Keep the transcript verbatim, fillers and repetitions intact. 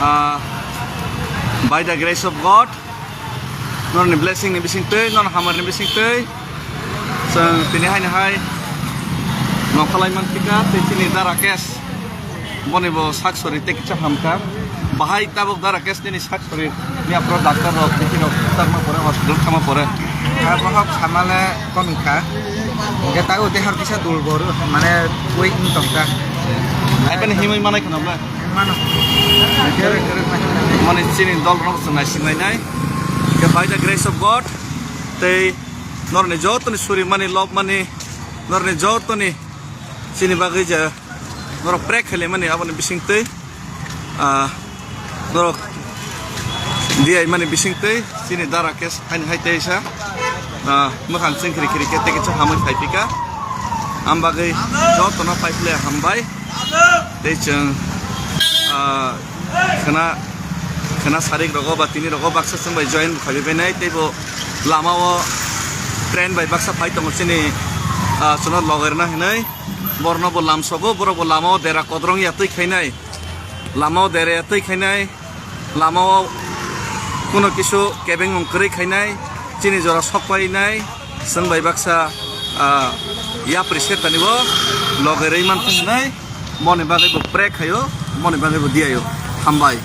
Ah, by the grace of God, norni blessing ni bising twi, norni hamar ni bising twi, chwng tini hai ni hai nongkhalai man thika, tei chini da Rakesh, boni bo sak sori tei kisa hamka. Bahai tabuk da Rakesh nini sak sori, ni aphuru doctor rok, bisi rok, tangma pore, hospital thangma pore. Ah, bohok samale komikha. Hingke tago dehar kisa dulbor, mane weak wng tongkha. Hai bani himwi manai khna bla? Mano. Mane chini dol rok se naising lainai. Ke by the grace of God, tei norni jotoni suri mani, love mani, norni jotoni chini bagwi je norok pray khaile mani aboni bising twi, ah, norok diyai mani bising twi chini da Rakesh haini hai teisa, ah, mwkhang chwng khiri khiri khe tei kisa hamwi phai phika. Am bagwi jotono phai phile hambai. Tei chwng, ah, khwna, khwna sarik rogo ba tini rogo baksa chwng bai join bo khaiwi bainai, tei bo lama o train bai baksa phai tongo chini, ah, chwngno logerna hinwi. Borno bo lamsogo, borok bo lama o dera kodrong ya twi khainai, lama o dera ya twi khainai, lama o kuno kisu kebengmung kwrwi khainai, chini jora sok painai, chwng bai baksa, ah, yapri setani bo logerwi manthung hinai, moni bagwi bo pray khaio, moni bagwi bo diyaio. Hambai.